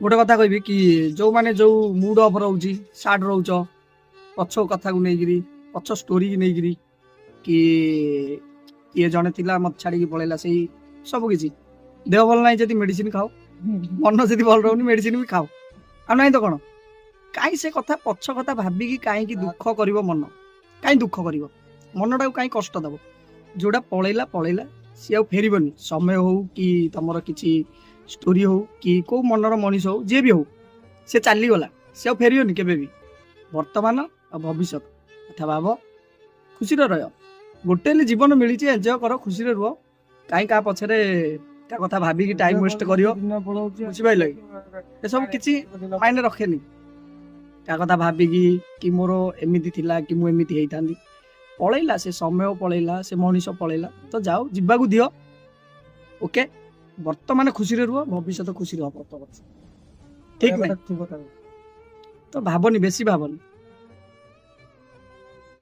ଗୋଟେ କଥା କହିବି କି, ଯୋଉମାନେ ଯୋଉ ମୁଡ୍ ଅଫ୍ ରହୁଛି, ସାଡ୍ ରହୁଛ, ପଛ କଥାକୁ ନେଇକିରି, ପଛ ଷ୍ଟୋରିକି ନେଇକିରି, କି କିଏ ଜଣେ ଥିଲା, ମତେ ଛାଡ଼ିକି ପଳେଇଲା, ସେଇ ସବୁ କିଛି, ଦେହ ଭଲ ନାହିଁ ଯଦି ମେଡିସିନ ଖାଅ, ମନ ଯଦି ଭଲ ରହୁନି ମେଡିସିନ ବି ଖାଅ। ଆଉ ନାହିଁ ତ କ'ଣ? କାହିଁ ସେ କଥା, ପଛ କଥା ଭାବିକି କାହିଁକି ଦୁଃଖ କରିବ ମନ? କାହିଁ ଦୁଃଖ କରିବ ମନଟାକୁ? କାହିଁ କଷ୍ଟ ଦବ? ଯୋଉଟା ପଳେଇଲା ପଳେଇଲା, ସିଏ ଆଉ ଫେରିବନି। ସମୟ ହଉ କି ତମର କିଛି ଷ୍ଟୋରି ହଉ କି କୋଉ ମନର ମଣିଷ ହଉ, ଯିଏ ବି ହଉ, ସେ ଚାଲିଗଲା, ସେ ଆଉ ଫେରିବନି କେବେ ବି। ବର୍ତ୍ତମାନ ଆଉ ଭବିଷ୍ୟତ କଥା ଭାବ, ଖୁସିରେ ରହ। ଗୋଟେ ହେଲେ ଜୀବନ ମିଳିଛି, ଏନ୍ଜୟ କର, ଖୁସିରେ ରୁହ। କାହିଁ କାହା ପଛରେ ତା କଥା ଭାବିକି ଟାଇମ୍ ୱେଷ୍ଟ କରିବ? ଦିନ ପଳଉଛି। ବୁଝିପାରିଲ କି? ଏସବୁ କିଛି ମାଇଣ୍ଡ ରଖେନି, କାହା କଥା ଭାବିକି କି ମୋର ଏମିତି ଥିଲା କି ମୁଁ ଏମିତି ହେଇଥାନ୍ତି। ପଳେଇଲା, ସେ ସମୟ ପଳେଇଲା, ସେ ମଣିଷ ପଳେଇଲା, ତ ଯାଉ, ଯିବାକୁ ଦିଅ। ଓକେ, ବର୍ତ୍ତମାନ ଖୁସିରେ ରୁହ, ଭବିଷ୍ୟତ ଖୁସିରେ ହବ। ଠିକ ନାହିଁ? ଠିକ କଥା। ତ ଭାବନି, ବେଶୀ ଭାବନି।